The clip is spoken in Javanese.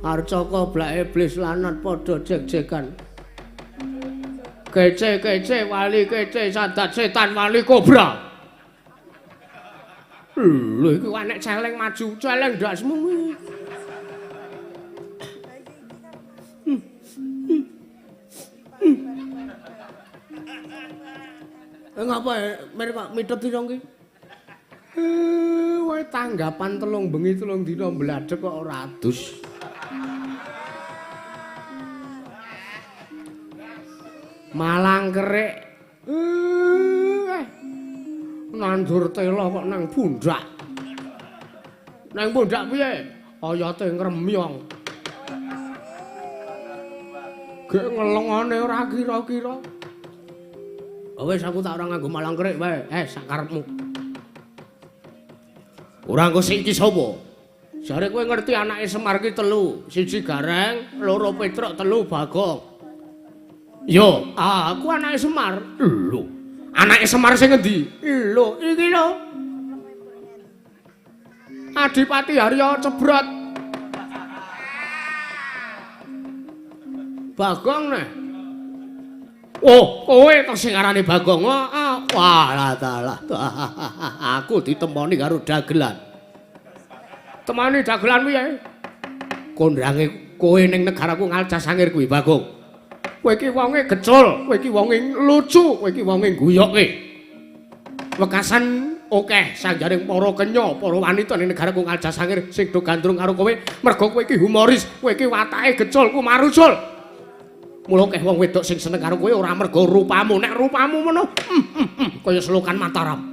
Arcaka blak iblis lanat padha jek-jekan. Kece-kece wali kece sadat setan wali kobra. Lho iku anek celeng maju, celeng ndasmu. Ngapa mer kok mithet dina iki? Wae tanggapan 3 bengi 3 dina mbladhek kok ora adus. Malang kerik. Nandur tela kok nang pundak. Nang pundak piye? Oyote ngremyong. Gek ngelengane ora kira-kira. Wis aku tak ora nganggo malang kerik wae. Sakarepmu. Ora engko sing iki sapa? Jare kowe ngerti anake Semar ki 3, 1 Gareng, 2 Petruk, 3 Bagong. Yo, aku anake Semar. Lho, anake Semar sing ngendi? Lho, iki lho. Adipati Harya Cebrot. Bagong neh. Oh, kowe to sing arane Bagong. Wah, lah dalah. Aku ditemoni karo dagelan. Temani dagelan piye? Kondrange kowe ning negaraku Ngalcasangir kuwi, Bagong. Kowe iki wonge gecul, kowe iki wonge lucu, kowe iki wonge guyokke. Wekasan akeh sanjaring para kenya, para wanita ning negaraku Ngalcasangir sing do gandrung karo kowe, mergo kowe iki humoris, kowe iki watake gecul, kumarusul. Mula akeh wong wedok sing seneng karo kowe ora mergo rupamu, nek rupamu ngono kaya selokan Mataram.